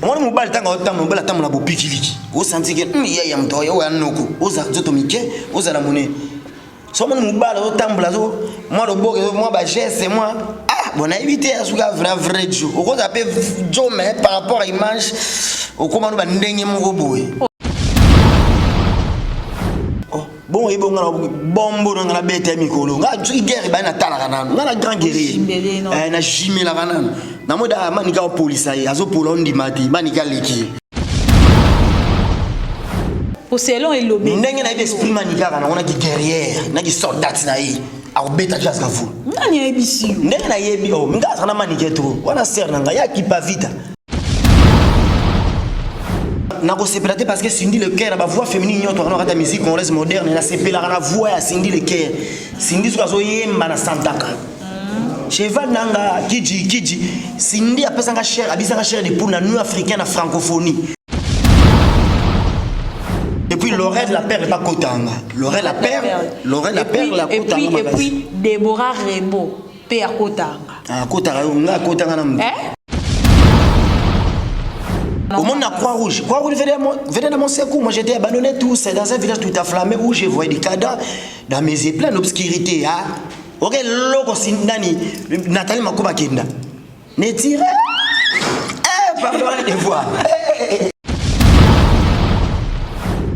Omoni mobali ntango aotambola, mobali atambola bopikiliki, osanti ke ya ya moto oyo ya noko, ozala nzoto mike, ozala monene. So omoni mobali azotambola, azo mwa loboko, mwa bageste, mwa ah bon, nayebi te, azuka vrai vrai jo, okozala mpe jo, mais par rapport à image okóma no bandenge moko boye. Oh, bongo oyebi nga na bombo na nga nabeta ya mikolo nga soki guerre ebandi natalaka nanu nga na grand guerrier, na jimelaka nanu namoi da Manika opolisa ye azopola ondima te Manika aleki ye. Po selon elobi ndenge nayebi esprit Manika kaka nango naki guerrière naki soldat na ye akobeta Jazz Kavulu. Nani ayebisi yo? Ndenge nayebi o nga azala na Manike to wana ser na ngai ya kipa vita nakosepela te parce que Cindy Le Cœur na bavoix féminine nyonso wana kati ya musique congolaise moderne, nasepelaka na voix ya Cindy Le Cœur. Cindy soki azoyemba na santaka cheval nanga kiji kiji. Cindy apesanga chair, abisanga chair de poule na nuit africain na francophonie. Et puis Lorraine la perle bakotanga, Lorraine la perle, Lorraine la perle. Et puis, et puis Déborah Rebo mpe akotanga. Akotaka yo nga akotanga na motu omoni na Croix Rouge. Croix Rouge venait dans mon secours. Moi, j'étais abandonné tout c'est dans un village tout enflammé où je voyais des cadavres dans mes yeux, plein d'obscurité. Ah ok, loko nani Nathalie Makoba kenda ne tire eh pardon de voir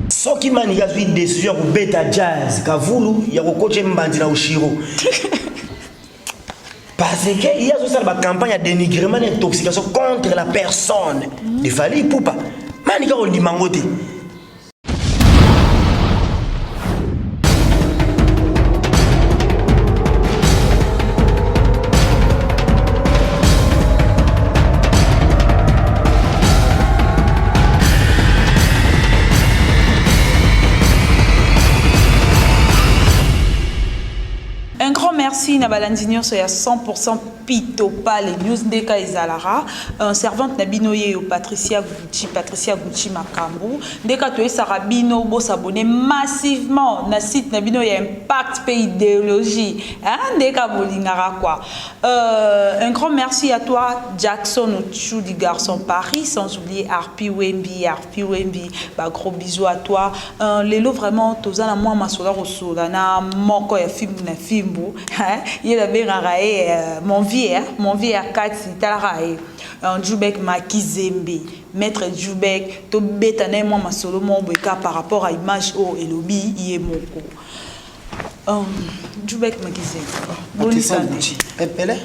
soki Manika azwi décision ya kobeta Jazz Kavulu, ya kokotya mbandi na Ushiro, parce que ye azosala bacampagne ya dénigrement na intoxication contre la personne de Fally Ipupa. Manika kondima yango te. Un grand merci na balandi nyonso ya 100% Pito Pale News ndeka ezalaka un servante na bino yeyo Patricia Gucci, Patricia Gucci Makambu ndeka toyesaka bino bosabonner massivement na site na bino ya impact pe idéologie, hein, ndeka bolingaka quoi. Un grand merci à toi Jackson Ochou du garçon Paris, sans oublier Arpi Wembi, Arpi Wembi, bah gros bisous à toi. Lelo vraiment toza na mwa masolo kosola na moko ya fimbu na fimbu, hein, ye babengaka ye mon vieux, hein, mon vieux ya kati talaka ye Djoubek Makizembe, maître Djoubek, tobeta na ye mwa masolo moko boye kaka par rapport à image oyo elobi ye moko. Djoubek Makizembe, boni santé? Pepele.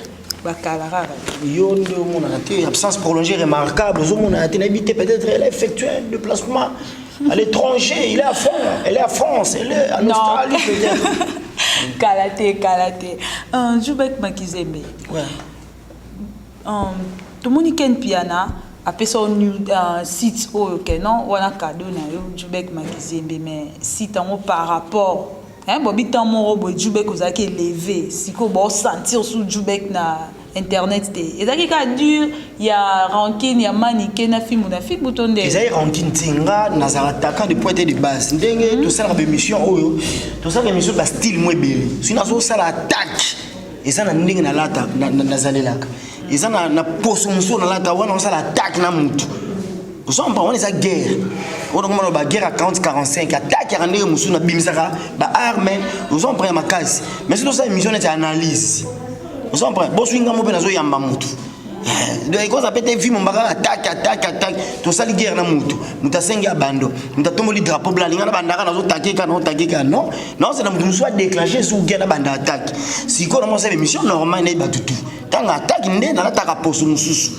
Bakala kaka. Yo nde omonaka te, absence prolongée remarquable, ozomonaka te, nayebi te, peut-être elle a effectué un déplacement à l'étranger, il est à fond, elle est à France, elle est en Australie peut-être. Kala te, kala te. Djoubek Makizembe, ouais. Tomoni Ken Piana apesa yo new site oyo ke non wana cadeau na yo Djoubek Makizembe, mais site yango par rapport, hein, bobi temps moko boye Djoubek ozalaki élevé, sikoyo baosentir su Djoubek na internet te, ezalaki kaka dur ya rancune ya Manike na fimbu na fimbu to nde? Ezali rancune te. Nga nazala attaquant de pointe de base ndenge tosalaka baémission oyo, tosalaka émission bastyle mo ebele. Soki nazosala attaque, eza na ndenge nalata, nazalelaka, eza na poso mosusu nalata wana osala attaque na mutu ozompa wana eza guerre oyo nakomona baguerre ya 40 45, attaque yaka ndenge mosusu nabimisaka baarme ozompa ya makasi. Mais soki tosala émission neti analyse, ozompa boswi ngambo mpe nazoyamba mutu, donc ekoza pe te vi mombaka attaque, attaque, attaque, tosali guerre na mutu, mutu asengi abando, mutu atomboli drapeau blanc, alinga na bandaka nazotake ka naotake ka non naozela mutu mosusu adéclenche su guerre na banda attaque. Sikoyo namosala émission normale nayebi bato tu ntango attaque nde nalataka poso mosusu,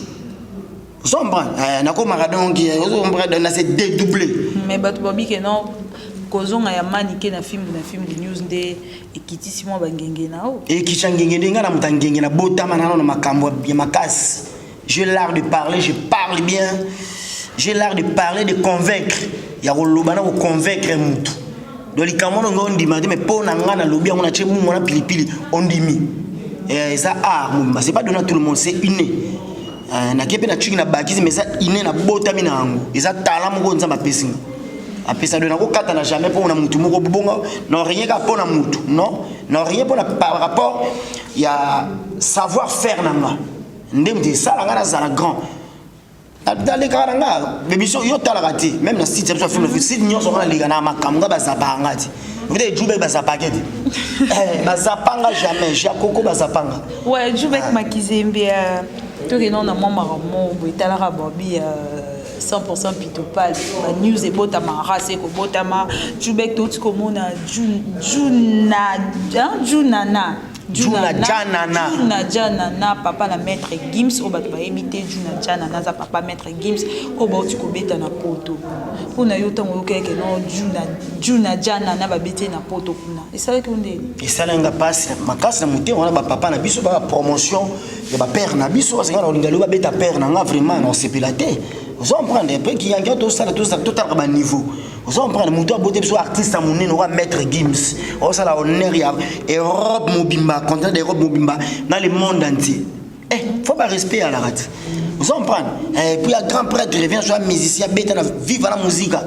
ozomprendre, nakomaka donc ozomprendre na se dédoublé. Mais bato babi ke non, kozonga ya Manike na fimbu na fimbu news nde ekitisi mwa bangenge na o. Ekitisa ngenge nde ngai na moto ya ngenge, nabotama nano na makambo ya makasi. J'ai l'art de parler, je parle bien, j'ai l'art de parler, de convaincre, ya koloba na koconvaincre mutu. Donc likambo wana ngai ondima te, mais mpo na ngai nalobi yango, natie mungu na pilipili, ondimi. Eza art mobimba, c'est pas donné à tout le monde, c'est inné. Nake mpe na tuki na bakisi, mais eza inné, nabotami na yango, eza tala moko Nzambe apesi nga, apesa. Do nakokata na jamais mpo na mutu moko bongo na rien kaka mpo na mutu, non, na rien mpo na par rapport ya savoir faire na nga nde mutu esala nga nazala grand. Nalekaka na nga émission, yo talaka te. Même na site ya biso ya film, site nyonso nga naleka na makambo, nga bazapaka nga te. Peut-être Jubek bazapake te. Eh, bazapanga jamais, Jakoko bazapanga. Ouais, Jubek Makizembe, tokende na mwa makambo boye. Etalaka babi 100% pitopal, banews ebotama rase ekobotama. Jubek, touti komona Juna Junana. Juna Janana. Juna Janana, papa na Maître Gims, oyo bato bayebi te. Juna Janana aza papa Maître Gims oyo bauti kobeta na Poto. Mpona yo, ntango oyokeke no Juna Janana babeti ye na Poto kuna, esalaki yo ndeni? Esalaki nga mpasi makasi na motema. Wana bapapa na biso, baba promotion ya bapère na biso, parce que nga na olinga lelo babeta père na nga, vraiment na osepela te. Ozo comprendre? Mpe kiyangi tosala, totalaka baniveau. Ozo comprendre? Moto abote biso, artiste ya monene oka Maître Gims, osala honneur ya Europe mobimba, continent d'Europe mobimba, na le monde entier. Eh, faut barespect alaka te. Ozo comprendre? Eh, puis ya grand prêtre revient, soit musicien, beta na viva na muzika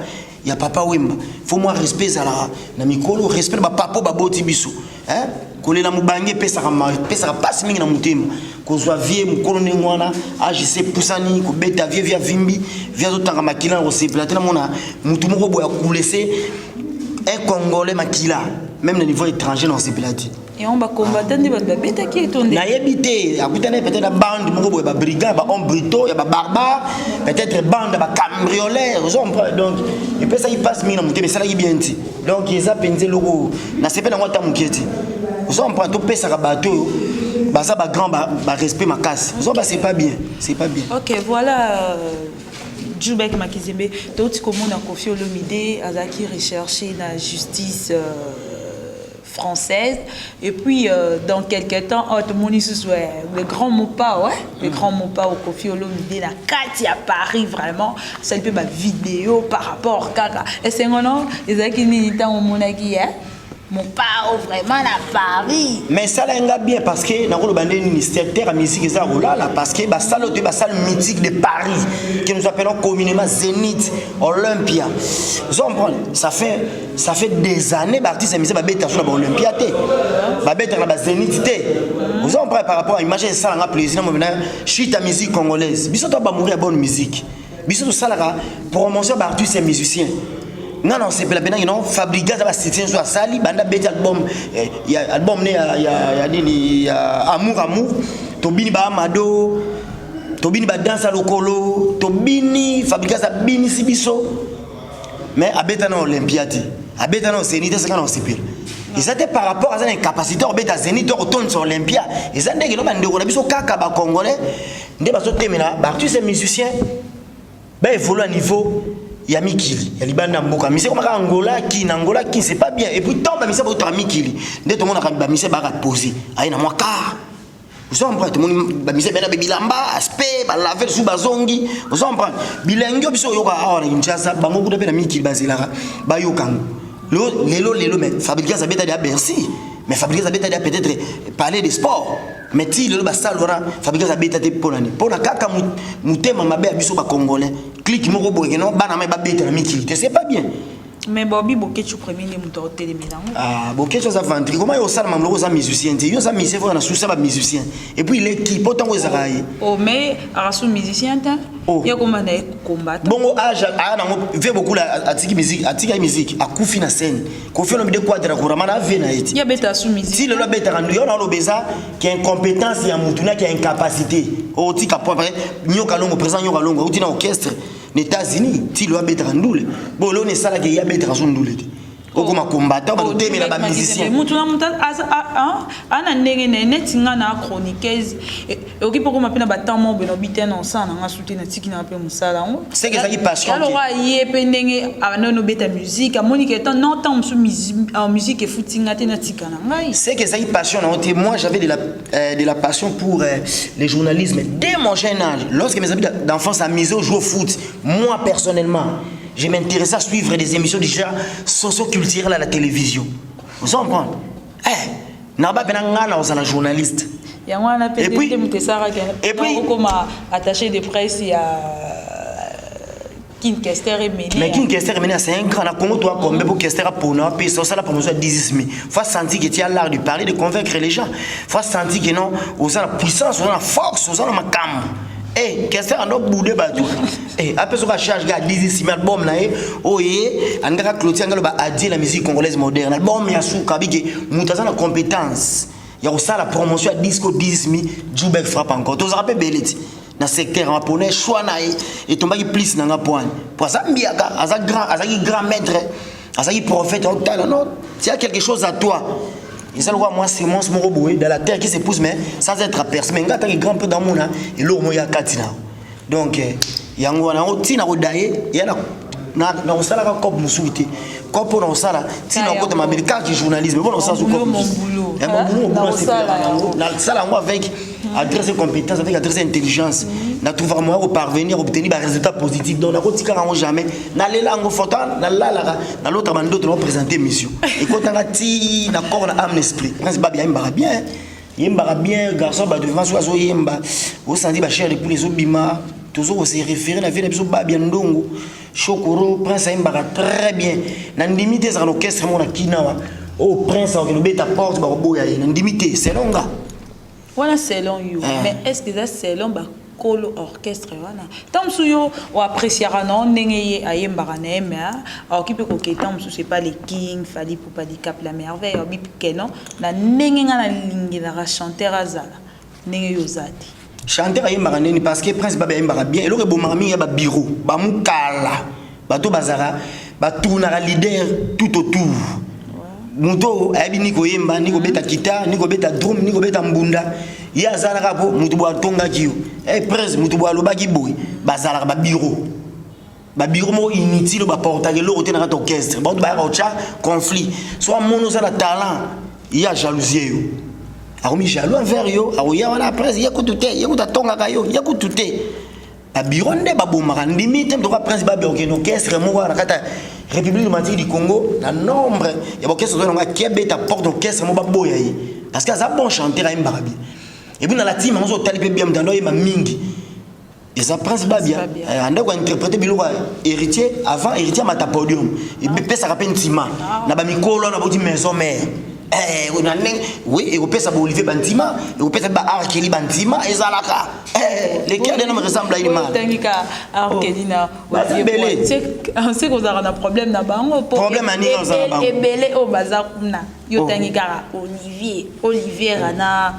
ya Papa Wemba. Faut mwa respect ezalaka na mikolo, respect na bapapa oyo baboti biso. Eh, kolela mobange epesaka mpasi mingi na motema. Kozwa vie mokolo ndenge wana, agc epusani kobeta vie, vie avimbi, vie azotanga makila, na kosepela te. Namona motu moko boye akulese un Congolais makila, même na niveau étranger, na kosepela te. Yango bacombattant nde bato babetaki ye to nde? Nayebi te. Akutani peut-être na bande moko boye, babrigand, bahomme brutaux ya babarbare, peut-être bande ya bacambrioleur. Ozo comprendre? Donc epesaki mpasi mingi na motema, esalaki bien te. Donc eza mpenza eloko nasepeli yango ata moke te. Ozo comprendre? Topesaka bato oyo baza bagrand barespect makasi. Ozo ba, c'est pas bien, c'est pas bien. Ok, voilà. Jubek Makizembe, touti komona Kofi Olomide azalaki recherché na justice française. Et puis dans quelques temps, oh, tomoni susu le grand Mopa, ouais, le grand Mopa au Kofi Olomide na kati ya Paris. Vraiment asali mpe bavideo par rapport kaka esengo no ezalaki nini ntango omonaki ye Mopao vraiment na Paris? Mais esala nga bien, parce que nakoloba nde nini, secteur ya musique eza kolala, parce que basale oyo toyebi, basale mythique de Paris que nous appelons communément Zénith, Olympia. Ozo comprendre? Ça fait des années baartiste ya musique babeta so na baOlympia te, babetaka na bazénith te. Ozo comprendre? Par rapport à image, esalanga plaisir na momena chute ya musique congolaise. Biso to bamouri ya bonne musique, biso tosalaka promotion ya baartiste ya musicien. Nga na osepela mpenaki non, Fabregas aza basitien so asali banda beti album, ya album ne ya nini, ya Amour Amour. Tobini baamado, tobini badanse ya lokolo, tobini. Fabregas abinisi biso, mais abeta na Olympia te, abeta na Zénith te. Seka na osepela eza te par rapport aza na incapacité kobeta Zénith to kotondisa Olympia. Eza ndenge no bandeko na biso kaka bacongolais nde bazotemela baartiste musicien baévolue à niveau ya mikili ya libanda ya mboka. Mise koma kaka Angola Kin, Angola Kin, c'est pas bien. Et puis ntango bamise bautaka mikili, nde tomonaka bamise baka posé, aye na mwa car. Ozo comprendre? Tomoni bamise bena bilamba aspect balave lisusu, bazongi. Ozo comprendre? Bilenge oyo biso oyoka awa na Kinshasa, bango kuna mpe na mikili bazelaka bayoka yango lelo lelo. Mais Fabregas abeta ya Bercy, mais Fabregas abeta ya peut-être Palais de Sport, mais ti lelo basale wana Fabregas abeta te. Mpo nani? Mpona kaka motema mabe ya biso bacongolais, clique moko boye keno bana mai babeta na mikili te. C'est pas bien. Mais Bobi Bokechu premier nde moto aotelemela yango. Ah, Bokechu aza ventri. Comment yo osala mamloko? Oza musicien te, yo oza musicien, faut na susa bamusicien. Et puis il est qui po ntango ezalaka ye? Oh, mais arasu musicien te. Oh. Ye koma na ye combattant. Bongo age aya nango ve bokula, atiki musique, atikaki musique, akufi na scène. Kofi Olomide Quadra kurama na ave na ye ti Ye abeta asu musique. Ti lelo abetaka ndu. Yo na oloba eza ki incompétence ya mutu na ki incapacité otika point. Parce que Nyoka Longo, président Nyoka Longo, auti na orchestre na États-Unis, ti lelo abetaka ndule. Bo lelo esalaki ye abetaka so ndule te, okoma combattant, bazotemela bamusicien. Mutu na mutu ana ndenge na ye. Neti nga na chroniqueuse, ekoki mpo koma mpe na batemps moko boye, naobi te na osala na nga su te, natiki na mpe mosala yango. C'est que ezalaki passion te. Aloko aye mpe ndenge abandaki nobeta musique, amoni ke non, ntango mosusu musique efuti nga te, natika na ngai. C'est que ezalaki passion na yo te. Moi, j'avais de la passion pour le journalisme dès mon jeune âge. Lorsque mes amis d'enfance s'amusaient au jouer au foot, moi personnellement, je m'intéressais à suivre des émissions du genre socio-culturelles à la télévision. Vous comprenez? Eh, naba pena nga na ozala journaliste. Yango wana mpe Et puis- te moto esalaka et puis- okoma attaché de presse ya King Kester Emene. Mais King Kester Emene, c'est un grand. Na Congo, toi, combien pour Kester pour nous payer ça, la promotion à 10 000. Faut sentir que tu as l'art de parler, de convaincre les gens. Faut sentir que non, aux la puissance, aux la force, aux la makambo. Eh, Kester ando bude bato. Eh, ape soka charge ga 10 sima album na ye oye angaka clôture angalo ba adieu la musique congolaise moderne. Album ya suka bike mutu aza na compétence ya kosala promotion ya disco 10 mi Jubek frappe encore. Tozaka pe beleti na secteur en pone choix na ye etombaki plus na nga poine. Po aza mbiaka, aza grand, azaki grand maître, azaki prophète otala non, tu as quelque chose à toi. Eza lokola mwa semence moko boye dans la terre qui se pousse mais sans être aperçu, mais nga atangi grand peu dans mona eloko moko ya kati na donc yango wana yango ntina kodaye ya na kosalaka cope mosusu te, cope mpo na kosala ntina kokota mabele kaka journalisme mpo na kosala nasala yango avec adresse et compétence, avec adresse et intelligence, natrouvaka moyen koparvenir, obtenir barésultat positif. Donc nakotikaka yango jamais, nalela yango forta, nalalaka, nalotaka bandoto, naoprésente mission ekotanga ti na corps, na âme, na esprit. Prince Babi ayembaka bien, yembaka bien, garçon. Bato vraiment soki azoyemba, osandi bachair de poule ezobima. Tozo kose référé na vie na biso, Babia Ndongo Chokoro. Prince ayembaka très bien. Na ndimi te ezalaka na orchestre moko na kinawa oyo Prince akokende obeta porte, bakoboya ye. Na ndimi te, selon nga. Wana selon yo, mais est ce que eza selon bakolo orchestre wana? Ntango mosusu yo oappréciaka na ndenge ye ayembaka na ye, mais aoki mpe koke ntango mosusu epa le King Fally Ipupa Dicap la Merveille, obi keno na ndenge nga nalingelaka chanteur azala ndenge yo oza te. Chanteur ayembaka ndeni? Parce que Prince Babe ayembaka bien. Eloko ebomaka mingi ya babureau, bamukala, bato bazalaka batournaka leader tout autour. Moto oyo ayebi ni koyemba, ni kobeta guitare, ni kobeta drum, ni kobeta mbunda, ye azalaka mpo moto boye atongaki yo. Prince, moto boye alobaki boye. Bazalaka babureau, babureau moko inutile oyo baportaka eloko te na kati orchestre. Bato bayaka kotya conflit. So amoni oza na talent, ye ajalousie yo, akomi jaloux envers yo, akoya wana: "Prince, ye kutu te, ye kutu atongaka yo, ye kutu te." Babureau nde babomaka. Ndimi te motoka Prince Babe okende orchestre moko wana na kati ya République démocratique du Congo, na nombre ya baorchestre ozo nango, akebeta porte orchestre moko, baboya ye, parce que aza bon chanteur, ayembaka bien. Et puis na la team yango, so otali mpe bien, moto ando oyemba mingi eza Prince Babia. Ande kointerpréter biloko ya Héritier avant Héritier amata podium, epesaka mpe ntima na bamikolo wana bauti maison mère na ndenge oui, ekopesa baolivier bantima, ekopesa ba Arkeli bantima. Ezalaka le cœur d'un homme ressemble à une malle. Otangika Arkeli na ebele. Se kozalaka na problème na bango. Problème ani ozala bango? Ebele oyo baza kuna, yo otangi kaka Olivier, Olivier na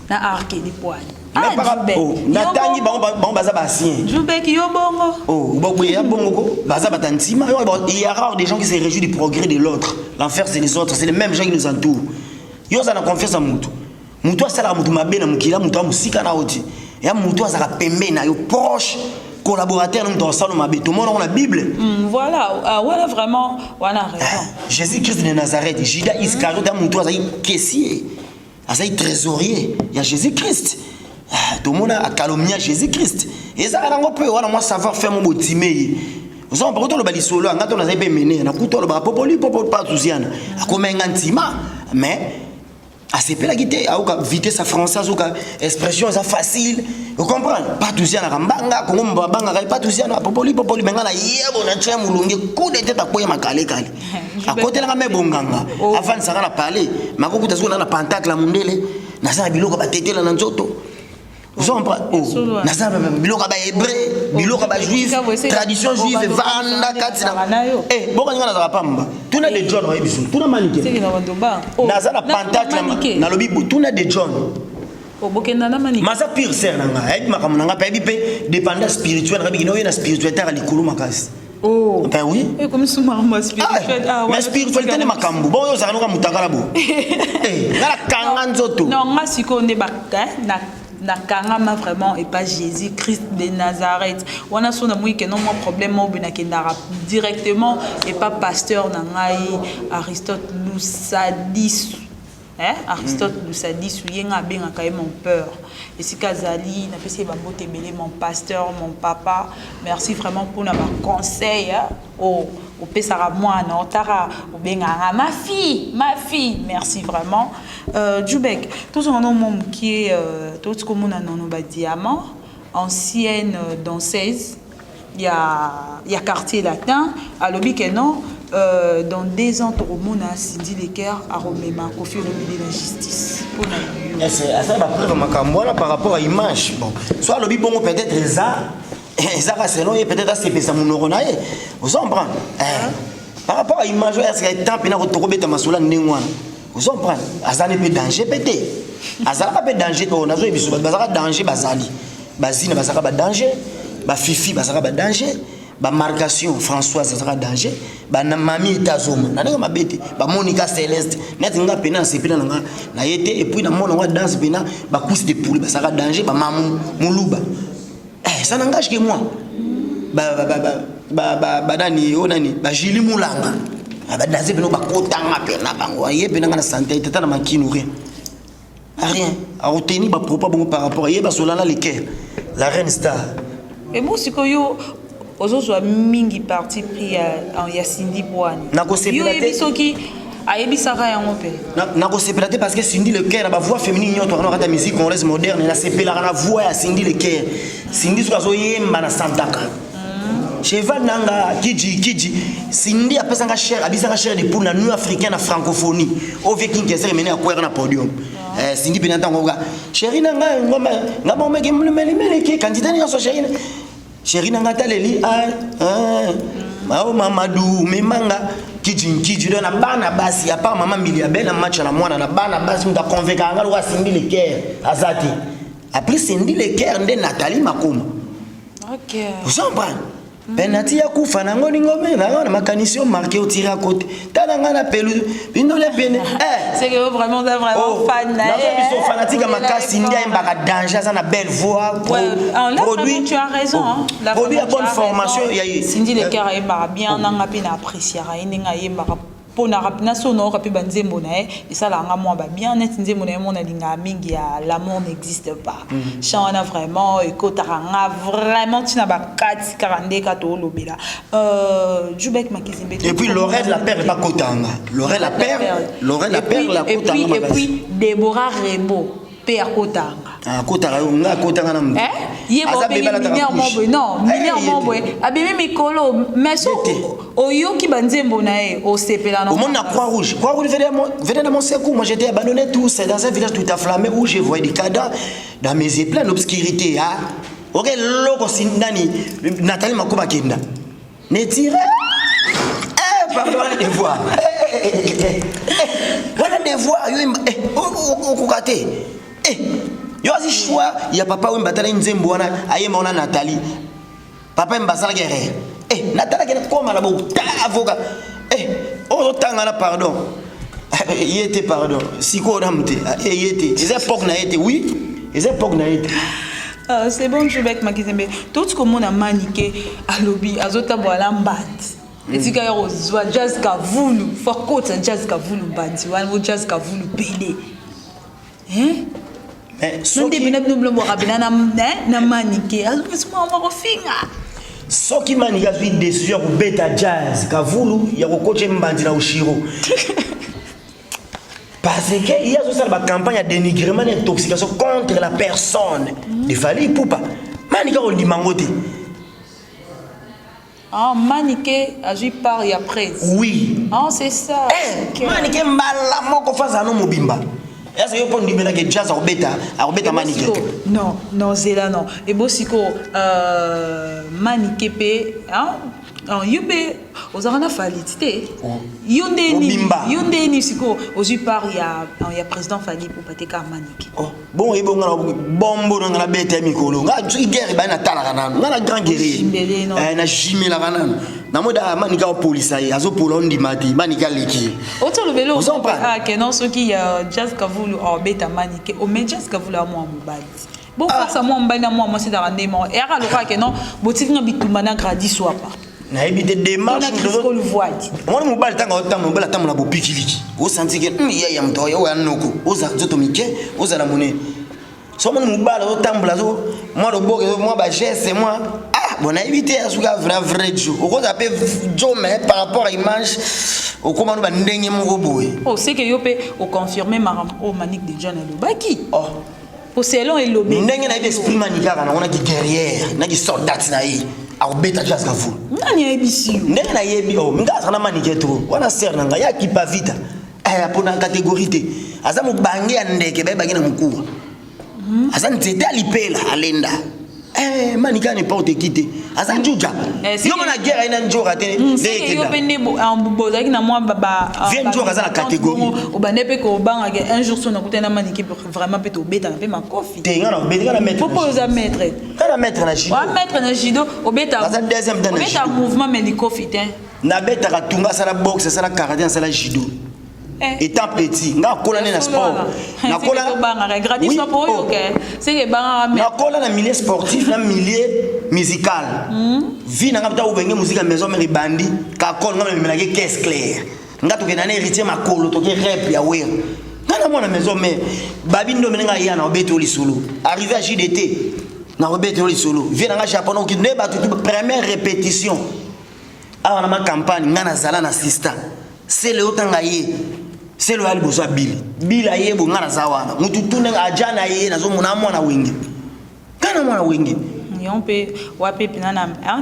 Arkeli poani. Natangi bango, baza baancien. Jubeki, yo bongo. Oh, ya bongo ko baza bata ntima. Il y a rare des gens qui se réjouissent du progrès de l'autre. L'enfer, c'est les autres, c'est les mêmes gens qui nous entourent. Yo oza na confiance ya mutu, mutu asalaka mutu mabe na mokili ya mutu amosika na yo ti ya mutu azalaka pembeni na yo, proche collaborateur na mutu asala mabe. Tomona ngo na Bible. Voilà, wana vraiment wana raison. Jésus Christ de Nazareth, Judas Iscariote ya mutu azalaki caissier, azalaki trésorier ya Jésus Christ. Tomona acalomnia Jésus Christ. Ezalaka nango mpe wana mwa savoir faire mo botime ye. Ozoma pako toloba lisolo anga to nazali mpe mene nakuta olobaka popoli popo patuziana akomenga ntima, mais asepelaki te. Aoka vitesse ya français, azoka expression eza facile, ocomprendre. Patuzianaka mbanga kongo babangaka patuziana popoli popoli me nga na yebo na tia molunge kude te takoya makalekale akotelanga me bonganga afandisaka na palais makokuta soki na pentacle ya mondele, naza na biloko batetela na nzoto. Naza biloko ya bahébreu, biloko ya bajuif, tradition juive evanda kati na bokaninga. Nazaka pamba. Tuna de John oyebi biso, tuna Manike. Naza na pentacle, nalobi tuna de John. Maza pire sere na ngai, ayebi makambo na ngai mpe ayebi mpe dépendance spirituelle na ngai. Bikini oye na spiritualité ya likolo makasi. Ben oui. Mais spiritualité nde makambo. Bon, oyo ozalaka noka motakala bo nga nakanga nzoto. Non, nga sikoyo nde nakangama vraiment epa Jésus Christ de Nazareth. Wana so namoi keno mwa problème moko boye, nakendaka directement epa pasteur na ngai Aristote Lusadisu, eh? Aristote Lusadisu, ye nga abengaka ye mon père. Esika azali, napesi ye bambote ebele. Mon pasteur, mon papa, merci vraiment mpona baconseil opesaka mwana otaka obengaka ma fille, ma fille. Merci vraiment. Jubek, tozonga no mwa mokie. Toti komona nono badiamant, ancienne danseuse ya Quartier Latin, alobi ke non. Dans 2 ans tokomona Cindy Le Cœur aromema Kofi Olomide na justice mpona yo. Asala bapreuve makambo wana par rapport à image. Bon, so alobi bongo, peut-être ezaka selon ye, peut-être asepesa monoko na ye, ozo comprendre? Par rapport à image oyo asika temps mpena tokobeta masolo ya ndenge wana, ozo comprendre? Azali mpe danger mpe te, azalaka mpe danger. To nazoyebi biso bato bazalaka danger, bazali bazina, bazalaka badanger, bafifi bazalaka badanger, bamarcation Françoise azalaka danger, bamami etazoma na ndenge mabe te, bamonika Céleste neti nga pena nasepela na nga na ye te. Et puis namona ngo danse pena, bacuisse de poule bazalaka danger, bamamu moluba. Eh, ça n'engage que moi. Banani oyo nani, bajili mulanga badanse pena, bakotanga pena bango ye pena nga na santé tata na makinu, rien rien areteni bapropos bongo par rapport ye basolana Le Cœur, la reine star. Emo sikoyo ozozwa mingi parti pris ya Cindy Bwani. Nakosepela te. Soki ayebisaka yango mpe. Nakosepela te parce que Cindy Le Cœur na bavoix féminine nyonso wana kati ya musique congolaise moderne, nasepelaka na voix ya Cindy Le Cœur. Cindy soki azoyemba na santaka cheval nanga kiji kiji. Cindy apesanga chair, abisanga chair de poule na nuit africain na francophonie oyo vie King Kester emene akwera na podium. Cindy mpena ntango oka chéri na ngai ngoma nga bomeki melimeliki candidat nyonso, chéri, chéri na ngai taleli mao Mamadou memanga kiji nkiji. Do na bana basi, à part mama Mbili abe na match na mwana na bana basi, moto aconvaincaka nga lokola Cindy Le Cœur aza te. Après Cindy Le Cœur nde Nathalie Makoma. Ozo comprendre? Penalty ya kufa nango ningome nango na makanisi omarquer, otira kote, tala nga na pelu bindole pene. C'est que vraiment oza vraiment fan na ye. Biso fanatique ya makasi nde ayembaka danger, aza na belle voix. Produit, tu as raison. Produit ya bonne formation. Ya Cindy Le Cœur ayembaka bien, nanga mpe na appréciaka ye ndenge ayembaka, mpona na so naoka mpe banzembo na ye esalaka nga mwa babien, neti nzembo na ye mo nalingaka mingi ya "L'amour n'existe pas". Chant wana vraiment ekotaka nga vraiment ntina bakati kaka nde ka toolobela Jubek Makizembe. Et puis Lorette la Perle bakotanga, Lorette la Perle, Lorette la Perle. Et puis, et puis Déborah Rebo mpe akotanga. Akotaka yo, nga akotanga na Ye bobengi mineur mo boye, non, mineur mo boye abimi mikolo, mais so oyoki banzembo na ye osepela. Na omoni na Croix Rouge, Croix Rouge venait dans mon secours, moi j'étais abandonné tout c'est dans un village tout enflammé où je voyais des cadavres dans mes yeux plein d'obscurité. Ah ok, loko nani, Nathalie Makoba kenda ne tire, eh pardon, wana devoir, wana devoir yo okoka te. Yo azi choix ya papa oyo mbatala nzembo wana ayemba wana. Nathalie, papa Wemba asalaki erreur. Eh, natalaki koma na bota avocat, eh, oyo ozotanga na pardon ye te, pardon sikoyo namu te ye te, eza époque na ye te. Oui, eza époque na ye te. C'est bon, Jubek Makizembe, toti komona Manike alobi azotambola na mbandi esika ya kozwa Jazz Kavulu, fo akota Jazz Kavulu mbandi wana bo Jazz Kavulu pele. Nde bina bino bilomboka bina na Manike azopesa kofinga. Soki Manike azwi décision ya kobeta Jazz Kavulu, ya kokotya mbandi na Ushiro, parce que ye azosala bacampagne ya dénigrement na intoxication contre la personne de Fally Ipupa, Manike akondima yango te. Ah, Manike azwi part ya presse. Oui. Ah, c'est ça. Eh, Manike mbala moko faza no mobimba eza yo mpo ndimelaki Jazz akobeta Manike. Non, non, zela, non, ebo siko Manike mpe yo mpe ozalaka na Fally te, yo nde nini, yo nde nini sikoyo ozwi part ya président Fally Ipupa te, kaka Manike? Oh, bongo yebi nga bombo na nga nabeta ya mikolo nga soki guerre ebali natalaka nanu nga na grand guerrier na jimelaka nanu namoda Manike aopolisa ye azopola ondima te Manike aleki ye. Oti olobeli ke non, soki ya Jazz Kavulu aobeta Manike ome Jazz Kavulu amwa mobali, bofasa mwa mobali na mwa mwasi ezalaka nde moko eyaka lokola ke non, botiki nga bitumba na gradi swapa. Nayebi te démarche. Omoni mobali ntango aotambola, mobali atambola bopikiliki, osanti ke ye ya moto oyo ya noko ozala nzoto mike, ozala monene. So omoni mobali azotambola mwa loboko, mwa bageste, mwa ah bon, nayebi te asuka vrai vrai jo okozala mpe jo, mais par rapport à image okóma no bandenge moko boye. Oseke yo mpe oconfirme makambo oyo Manique de John alobaki po selon elobi. Ndenge nayebi esprit Mani kaka nango naki guerrière naki soldat na ye. Akobeta Jazz Kavulu. Nani ayebisi yo? Ndenge nayebi, oh, nga azala na Manike trop wana, sœur na ngai ya kipa vita, eh, mpona catégorie te. Aza mobange ya ndeke, bayebaki na mokuwa, aza nzete ya lipela alenda. Eh, Manike n'importe qui te, aza njuja. Yo mona guerre aye na njoka te. Nde yo mpe nde bozalaki na mwa Vie njoka aza na catégorie. Obande mpe kobangaka un jour so nakutani na Manike, vraiment mpe tobetana mpe makofi. Te, nga na obeti, nga na maître. Popo oza maître. Nga na maître na judo. Wa maître na judo, obeta. Aza deuxième dan na Obeta judo. mouvement, mais likofi te. Nabetaka tunga, asala boxe, asala karaté, asala judo. Étant petit, nga akola nde na sport. Nakola. Oui, oh. Nakola na milieu sportif, na milieu musical. Vie na nga ta obenge musique ya Maison Mère ebandi kakol, nga namemelaki caisse claire, nga tokenda na Héritier makolo, toke rep ya Wera. Nga na mwana Maison Mère, babi ndombe ndenge aya na obeti o lisolo, arrivé à JDT na obeti o lisolo. Vie na nga Japon oki nde bato tu première répétition awa na macampagne, nga nazala na sista sele otanga ye, sele oya liboso ya bili bila ye bo, nga naza wana, mutu tu ndenge aja na ye, nazomona mwana Wenge, nga na mwana Wenge. Yo mpe wape mpena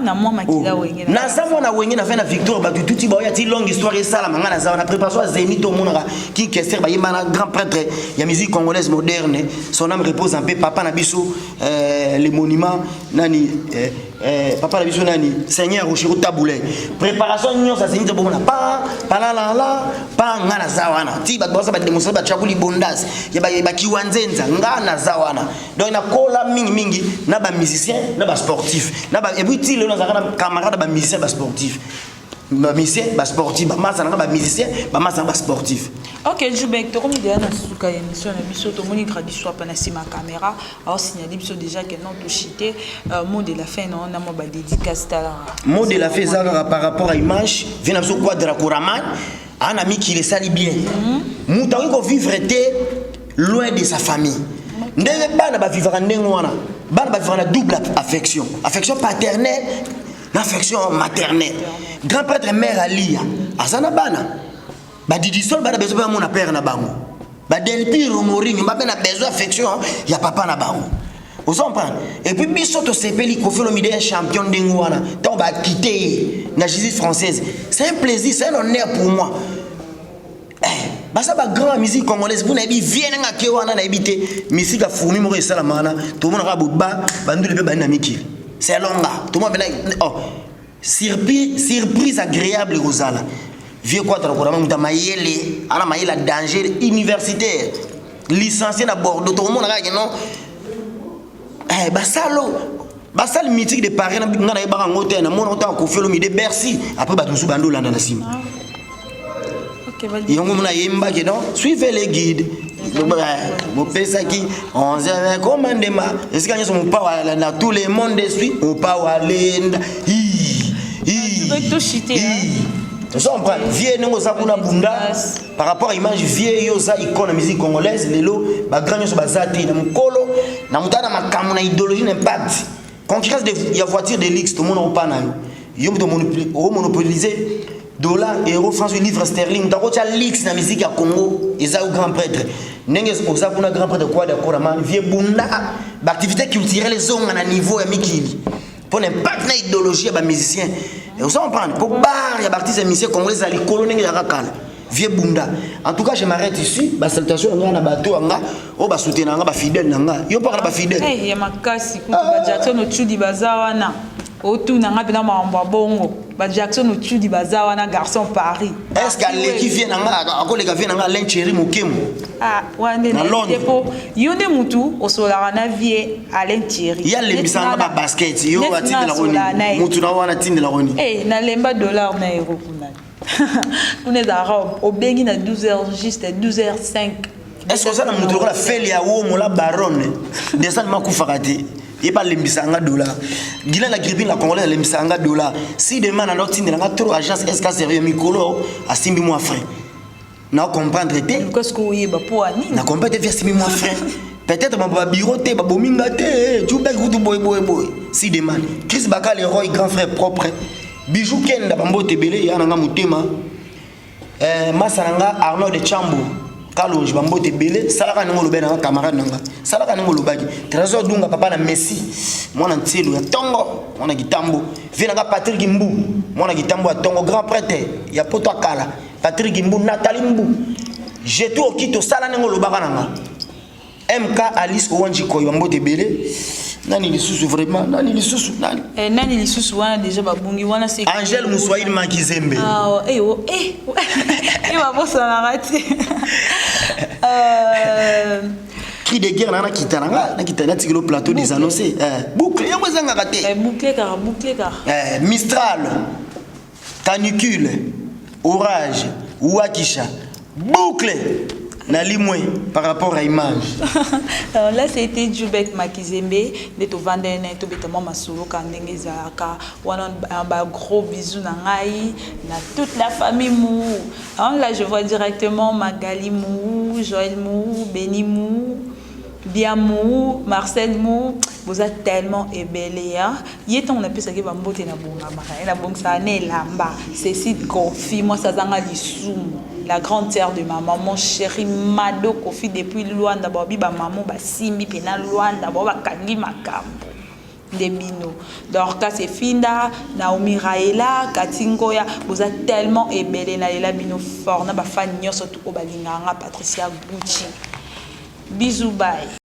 na mwa makila Wenge. Naza mwana Wenge, na fe na Victoire, bato tuti baoya ti longue histoire esalama. Nga naza wana, préparation ya Zénith, omonaka King Kester bayemba na grand prêtre ya musique congolaise moderne, son âme repose en paix, papa na biso, le monument nani, papa na biso nani, Seigneur Rochero Taboulay. Préparation nyonso ya Zénith, bomona pa palalala pa, nga naza wana ti bato baza badémonstration, batiakuli bondas ya bakiwa nzenza, nga naza wana. Donc nakola mingimingi na bamusicien, na basportif, na et puis ti lelo nazalaka na camarade bamusicien, basportif, bamusicien, basportif, bamasa nanga bamusicien, bamasa nanga basportif. Ok, Jubek, tokomi deya na suka ya émission na biso. Tomoni Gradi Swapa na nsima caméra aosignale biso déjà ke non, toshite. Mot de la fin na mwa badédicace talaka. Mot de la fin eza kaka par rapport à image vie na biso. Quadra Koraman aa na mikili esali bien. Moto akoki kovivre te loin de sa famille. Ndenge bana bavivaka ndenge wana, bana bavivaka na double affection, affection paternelle na affection maternelle. Grand prêtre mère Alia aza na bana badidisol, bana besoin mpe bamona père na bango. Badelpire Morinho bape na besoin affection ya papa na bango, ozo comprendre. Et puis biso tosepeli Koffi Olomide un champion ndenge wana, ntango bakite ye na justice française, c'est un plaisir, c'est un honneur pour moi. Baza bagrand ya musique congolaise mpo nayebi vie nanga ake wana, nayebi te musique ya fourmi moko esalama wana. Tomonaka boba banduli mpe bani na mikili selonga, tomona mpena, oh, surprise, surprise agréable ekozala. Vieux Quadra Koraman, moto ya mayele, ana mayele ya danger, universitaire, licencié na Bordeaux. Tokomona kaka non, basalo basale mythique de Paris nga nayebaka yango te. Namona otanga Koffi Olomide Bercy, après bato mosusu bandi olanda na nsima. Yango mona ayembaki non, suivez les guides, bopesaki 11 commandement esika nyonso, mopawa na tout le monde suit mopawa alenda. Ozo comprendre, vieux, ndenge oza kuna, bunda par rapport à image. Vieux, yo oza icône ya musique congolaise. Lelo bagrand nyonso baza te na mokolo na moto na makambo na idéologie na impact, concurrence ya voiture de luxe. Tomona opa na yo, yo moto omonopolise dollar, euro, franc, livre sterling. Moto akotia luxe na musique ya Congo eza yo, grand prêtre. Ndenge oza kuna, grand prêtre Quadra Koraman, vieux, bunda baactivité culturelle ezonga na niveau ya mikili mpo na impact na idéologie ya bamusicien. Oza comprendre, mpo bar ya baartiste ya musicien congolais eza likolo ndenge ezalaka kala. Vieux, bunda. En tout cas, je m'arrête ici. Basalutation na nga na bato ya nga oyo basoutenir nga, bafidèle na nga. Yo mpaka na bafidèle. Ya makasi kutu, baJackson Otudi baza wana, otuna nga mpena makambo ya bongo. BaJackson Otudi baza wana, garçon Paris. Est ce que aleki vieux na nga? Akoleka vieux na nga Alain Thierry Mokemo? Ah, wana nde Na Londres. Mpo yo nde mutu osololaka na vieux Alain Thierry. Ye alembisaka nga babasket. Yo atindelako nini? Mutu na wana atindelako nini? Eh, nalemba dollar na euro kuna. Kuna ezalaka obengi na 12 heures juste, 12 heures 5. Est ce que oza na moto lokola Feli ya Womola Baronne Desal makufaka te? Ye balembisaka nga dollar. Gila na gripine la congolaise alembisaka nga dollar. Si demain nando otindela nga trop agence SK sérieux, mikolo asimbi mwa frein, na comprendre te. Qu'est-ce que oyeba mpo anini? Na comprendre te, vi asimbi mwa frein, peut-être mambo babiro te, babomi nga te. Jubek kutu boye boye boye. Si demain Chris Bakal Leroy, grand frère propre, Bijou Kenda, bambote ebele ya na nga motema. Masa na nga Arnaud de Chambo. Kalonji, bambote ebele. Salaka ndenge olobaki nanga, camarade nanga, salaka ndenge olobaki. Trésor Dunga, papa na Messi, mwana ntielo ya ntongo, mwana kitambo. Vie nanga Patrik Mbu, mwana kitambo ya ntongo, grand prêtre ya poto akala. Patrik Mbu, Nathalie Mbu, jetu okito, sala ndenge olobaka nanga. MK Alice Owanji Koy, bambote ebele. Nani lisusu vraiment? Nani lisusu? Nani? Eh, nani lisusu wana déjà babungi wana c'est Angèle Muswahili Makizembe. Ah, eh, oh, eh, eh, babosanaka te. Cri de guerre nanga, nakita nanga, nakita, natikelo plateau des annoncés. Eh, boucle yango ezangaka te. Eh, boucle kaka, boucle kaka. Eh, mistral, canicule, orage, wakisha, boucle nalimwe par rapport à image. Alors là, c'était Djoubek Makizembe nde tovanda na ye, tobeta mwa masolo ka ndenge ezalaka wana. Ba gros bisous na ngai na toute la famille Mou. Alors là, je vois directement Magali Mou, Joël Mou, Béni Mou, Bia Mou, Marcel Mou. Boza tellement ebele ya ye. Ntango napesaki bambote, na bongamaka ye, nabongisaka na elamba. Cécile Kofi, mwasi azanga lisumu, la grande sœur de ma maman chérie Mado Kofi depuis Luanda. Babi bamamo basimbi mpena Luanda, bao bakangi makambo nde bino. Dorcas Efinda, Naomi Raela, Kati Ngoya, boza tellement ebele, nalela bino fort na bafani nyonso tu oyo balingaka nga Patricia Gucci. Bisous, bye.